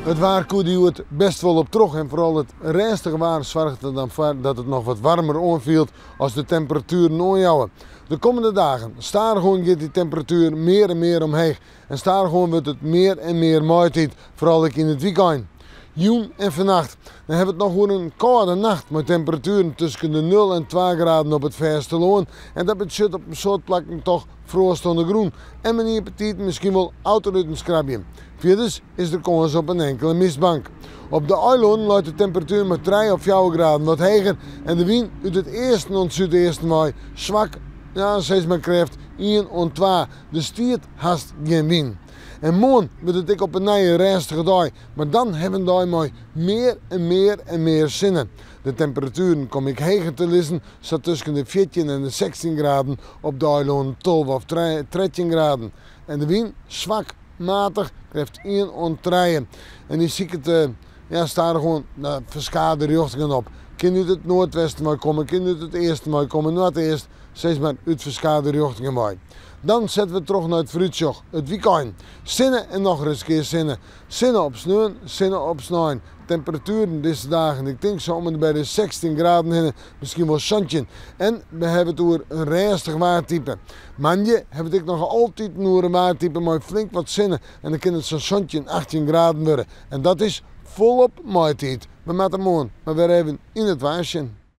It waar koe der hjoed bêst wol op troch en foaral it rêstige waar soarget der dan foar dat it noch wat waarmer oanfielt as de temperatueren oanjouwe. De kommende dagen, stadichoan giet dy temperatuer mear en mear omheech en stadichoan wurdt it mear en mear maitiid, foaral ek yn it wykein. Jûn en fannacht, dan hawwe we it noch oer in kâlde nacht mei temperatueren tusken de nul en twa graden op it fêstelân en dat betsjut op in soad plakken toch froast oan de grûn en menear betiden miskien wol autoruten skrabjen. Fierders is der kâns op in inkele mistbank. Op de eilannen leit de temperatuer mei trije of fjouwer graden wat heger en de wyn út it easten oant súdeasten wei swak, ja sis mar krêft ien oant twa. Der stiet hast gjin wyn. En moarn wurdt it ek op 'e nij in rêstige dei, mar dan hawwe we in dei mei mear en mear en mear sinne. De temperatueren komme ek heger te lizzen, sa tusken de 14 en de 16 graden, op de eilannen 12 of 13 graden. En de wyn swak, matich, krêft ien oant trije. En dy siket ja, stadichoan nei ferskate rjochtingen op. Kin út it noardwesten wei komme, kin út it easten wei komme, noardeast, sis mar út ferskate rjochtingen wei. Dan sette we troch nei it foarútsjoch, it wykein. Sinne en nochris kear sinne. Sinne op sneon, sinne op snein. Temperatueren dizze dagen, ik tink sa om en by de 16 graden hinne, miskien wol 17. En we hawwe it oer in rêstich waartype. Moandei hawwe we it ek noch altiten oer in waartype mei flink wat sinne en dan kin it sa'n 17, 18 graden wurde. En dat is folop maitiid. We moatte moarn mar wer even yn it waar sjen.